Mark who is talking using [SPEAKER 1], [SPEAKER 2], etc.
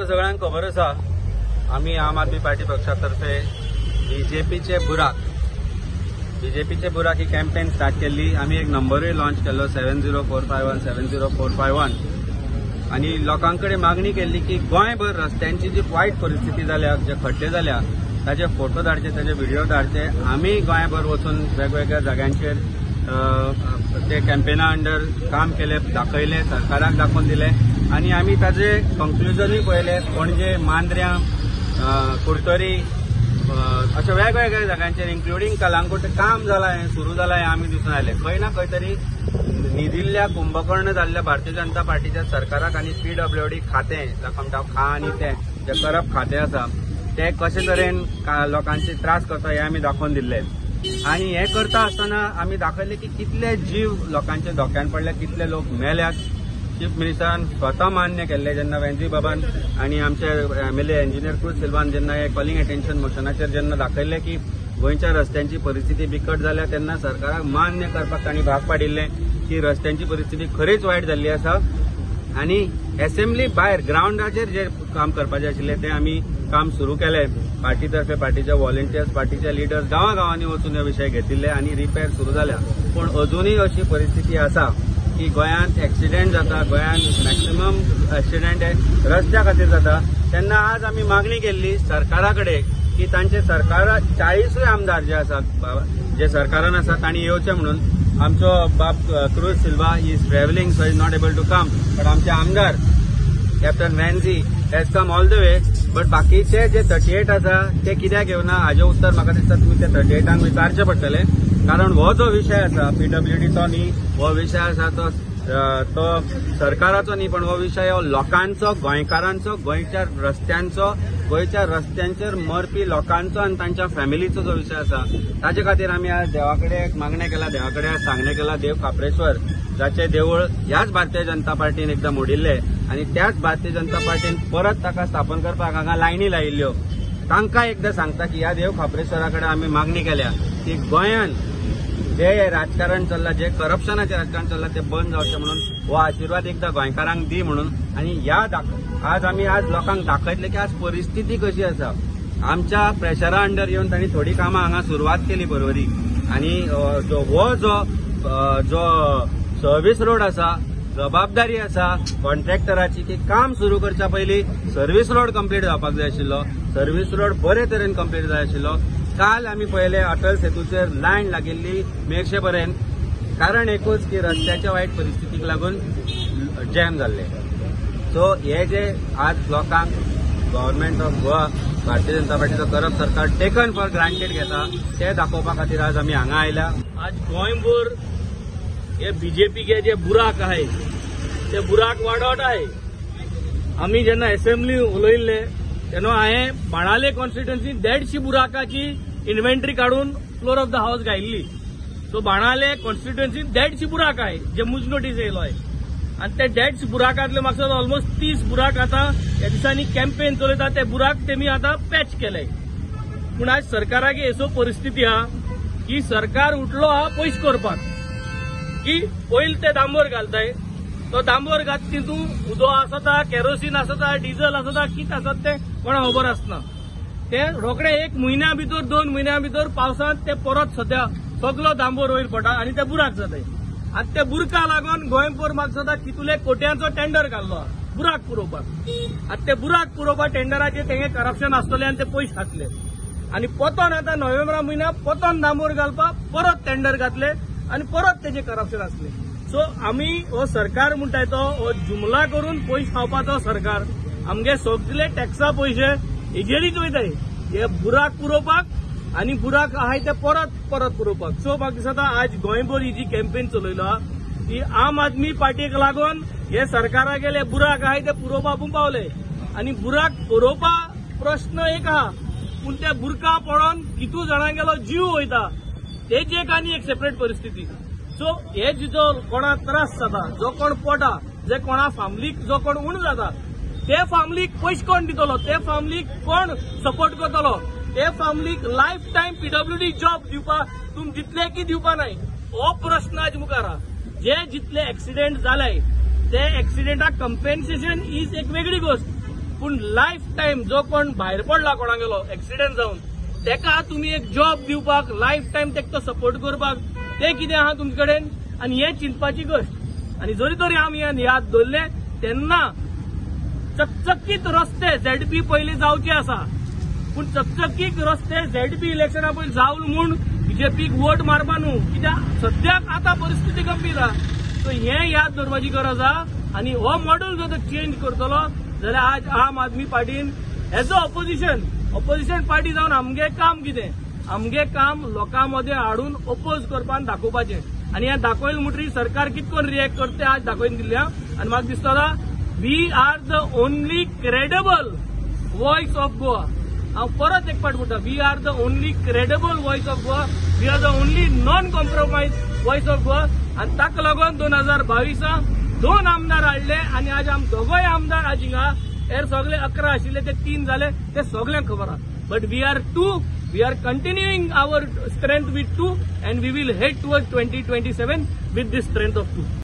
[SPEAKER 1] सगळ्यांक खबर आसा, आमी आम आदमी पार्टी पक्षा तर्फे बीजेपीचे बुराक, बीजेपीचे बुराक ही कॅम्पेन स्टार्ट केल्ली. आमी एक नंबरूय लॉन्च केल्लो 70451 70451 आनी लोकां कडेन मागणी केल्ली की गोंयभर रस्त्यांची जी वायट परिस्थिती जाल्या, जे खड्डे जाल्या ताजे फोटो धाडचे, ताजे व्हिडिओ धाडचे. आमी गोंयभर वचून वेगवेगळ्या जाग्यांचेर ते कॅम्पेना अंडर काम केले, दाखयले, सरकाराक दाखोवन दिले आनी आमी ताजे कंक्लुजनूय पळयले. पणजे, मांद्र्यां, कुडतरी अशा वेगवेगळ्या जाग्यांचेर इन्क्लुडींग कलांगूट काम जालां, हें सुरू जालां हें आमी दिसून आयलें. खंय ना खंय तरी न्हिदिल्ल्या कुंभकर्ण जाल्ल्या भारतीय जनता पार्टीच्या सरकाराक आनी पीडब्ल्यूडी खातें, जाका म्हणटा खा आनी तें जें करप खातें आसा तें कशे तरेन लोकांचे त्रास करता हें आमी दाखोवन दिल्लें. आनी हें करता आसतना आमी दाखयलें की कितले जीव लोकांचे धोक्यान पडले, कितले लोक मेल्यात. चीफ मिनिस्टरान स्वता मान्य केल्लें जेन्ना वेंझी बाबान आनी आमचे एमएलए इंजिनियर क्रूज सिल्वान जेन्ना हे कॉलिंग अटेन्शन मोशनाचेर जेन्ना दाखयल्लें की गोंयच्या रस्त्यांची परिस्थिती बिकट जाल्या तेन्ना सरकाराक मान्य करपाक तांणी भाग पाडिल्लें की रस्त्यांची परिस्थिती खरीच वायट जाल्ली आसा आनी एसेंब्ली भायर ग्रावंडाचेर जे काम करपाचें आशिल्लें तें आमी काम सुरू केलें. पार्टी तर्फे पार्टीचे व्हॉलंटियर्स, पार्टीचे लिडर्स गांवागांवांनी वचून हे विशय घेतिल्ले आनी रिपेर सुरू जाल्या. पूण अजुनूय अशी परिस्थिती आसा की गोंयांत एक्सिडेंट जाता, गोंयांत मॅक्सिमम एक्सिडेंट हे रस्त्या खातीर जाता. तेन्ना आज आमी मागणी केल्ली सरकारा कडेन की तांचे सरकार 40 आमदार जे आसात जे सरकारान आसा तांणी येवचे म्हणून. आमचो बाब Cruz Silva is travelling so is not able to come, but आमचे आमदार captain Venzy has come all the way. But बाकीचे जे 38 आसा ते कित्याक येवना हाजें उत्तर म्हाका दिसता तुमी ते 38 विचारचें पडटलें. कारण हो जो विशय आसा पीडब्ल्यूडीचो न्ही, हो विशय आसा तो तो सरकाराचो न्ही, पण हो विशय हो लोकांचो, गोंयकारांचो, गोंयच्या रस्त्यांचो, गोंयच्या रस्त्यांचेर मरपी लोकांचो आनी तांच्या फॅमिलीचो जो विशय आसा ताजे खातीर आमी आज देवा कडेन एक मागणें केलां, देवा कडेन आज सांगणें केलां. देव खाप्रेश्वर जाचें देवूळ ह्याच भारतीय जनता पार्टीन एकदां मोडिल्लें आनी त्याच भारतीय जनता पार्टीन परत ताका स्थापन करपाक हांगा लायनी लायिल्ल्यो, तांकां एकदां सांगता की ह्या देव खाप्रेश्वरा कडेन आमी मागणी केल्या की गोंयान जे राजकारण चल्लां, जे करप्शनाचें राजकारण चल्लां तें बंद जावचें म्हणून हो आशिर्वाद एकदां गोंयकारांक दी म्हणून. आनी ह्या आज आमी आज लोकांक दाखयतले की आज परिस्थिती कशी आसा. आमच्या प्रेशरा अंडर येवन तांणी थोडी कामां हांगा सुरवात केली बरोबरी आनी हो जो जो सर्वीस रोड आसा, जबाबदारी आसा कॉन्ट्रॅक्टराची की काम सुरू करच्या पयलीं सर्वीस रोड कंप्लीट जावपाक जाय आशिल्लो, सर्वीस रोड बरे तरेन कंप्लीट जाय आशिल्लो. काल आमी पळयलें अटल सेतूचेर लायन लागिल्ली मेरशे पर्यंत, कारण एकूच की रस्त्याच्या वायट परिस्थितीक लागून जॅम जाल्ले. सो हे जे आज लोकांक गव्हर्मेंट ऑफ गोवा, भारतीय जनता पार्टीचो करप सरकार टेकन फॉर ग्रांटेड घेता ते दाखोवपा खातीर आज आमी हांगा आयल्या.
[SPEAKER 2] आज गोंयभर हे बीजेपीचे जे बुराक आहे ते बुराक वाडत आहे. आमी जेन्ना एसेंब्ली उलयल्ले तेन्ना हांवें बाणाले कॉन्स्टिट्युएन्सी 150 बुराकाची इन्व्हेंटरी काडून फ्लोर ऑफ the house घायिल्ली. सो बाणाले कॉन्स्टिट्युएन्सी 150 बुराक आहे जे मुज नोटीस येयलो आहे आनी ते 150 बुराकांतले म्हाका ऑलमोस्ट 30 बुराक आतां ह्या दिसांनी कॅम्पेन चलयता ते बुराक तेमी आतां पॅच केले. पूण आज सरकाराक असो परिस्थिती आहा की सरकार उठलो आहा पयस करपाक की पयलीं ते डांबर घालताय, तो डांबर घात तितून उदो आसता, केरोसीन आसता, डिझल आसता, कितें आसता तें कोणा खबर आसना. ते रोखडे 1 म्हयन्या भितर 2 म्हयन्या भितर पावसांत ते परत सद्या सगलो डांबर वयर पडटा आनी ते बुराक जाताय. आनी ते बुरका लागून गोंयभर म्हाका दिसता कितले कोट्यांचो टेंडर घाल्लो बुराक पुरोवपाक. आनी ते बुराक पुरोवपाक टेंडराचेर तेंगे करप्शन आसतलें आनी ते पयशे खातले. आनी पोतोन आतां नोव्हेंबरा म्हयन्या पोतोन डांबर घालपाक परत टेंडर घातले आनी परत तेजे करप्शन आसले. सो आमी हो सरकार म्हणटाय तो हो जुमला करून पयशे खावपाचो सरकार. आमगे सगले टॅक्सा पयशे हेजेरीच वयताय हे बुराक पुरोवपाक आनी बुराक आहाय ते परत परत पुरोवपाक. सो म्हाका दिसता आज गोंयभर ही जी कॅम्पेन चलयलो आहा ती आम आदमी पार्टीक लागून हे सरकारा गेले बुराक आहाय ते पुरोवपाक पावले. आनी बुराक पुरोवपा प्रश्न एक आहा, पूण ते बुरका पडोन कितू जाणांगेलो जीव वयता तेजी एक आनी एक सेपरेट परिस्थिती. सो हे जिजो कोणा त्रास जाता, जो कोण पोटा, जे कोणा फॅमिलीक जो कोण उण जाता ते फॅमिलीक पयशे कोण दितलो, ते फॅमिलीक कोण सपोर्ट करतलो, ते फॅमिलीक लायफ टायम पीडब्ल्यूडी जॉब दिवपा तुमी दितले की दिवपा नाय हो प्रश्न आज मुखार आहा. जे जितले एक्सिडेंट जाले ते एक्सिडेंटाक कंपेन्सेशन is एक वेगळी गोश्ट, पूण लायफ टायम जो कोण भायर पडला कोणागेलो एक्सिडंट जावन तेका तुमी एक जॉब दिवपाक, लायफ टायम तेका तो सपोर्ट करपाक ते कितें आहा तुमचे कडेन? आनी हें चिंतपाची गोश्ट. आनी जरी तरी आमी हें याद दवरले तेन्ना चकचकीत रस्ते झेडपी पयलीं जावचे आसा, पूण चकचकीत रस्ते झेडपी इलेक्शना पयलीं जावल म्हूण बीजेपीक वोट मारपा न्हू, कित्याक सद्याक आतां परिस्थिती गंभीर आहा. सो हें याद दवरपाची गरज आहा. आनी हो मॉडल जर तो चेंज करतलो जाल्यार आज आम Aadmi पार्टीन as a opposition party जावन आमगे काम कितें, आमगे काम लोकां मदें हाडून ओपोज करपाक दाखोवपाचें. आनी हें दाखयलें म्हणटकीर सरकार कितें करून रिएक्ट करता तें आज दाखोवन दिल्लें. आनी म्हाका दिसता we are the only credible voice of Goa. हांव परत एक फावट म्हणटा, we are the only credible voice of Goa, we are the only non compromise voice of Goa. आनी ताका लागून 2022 2 आमदार हाडले आनी आज आम दोगोय आमदार आज हिंगा, हेर सगळे 11 आशिल्ले ते 3 जाले, ते सगळ्यांक खबर आहा. But we are 2, we are continuing our strength with 2 and we will head towards 2027 with this strength of 2.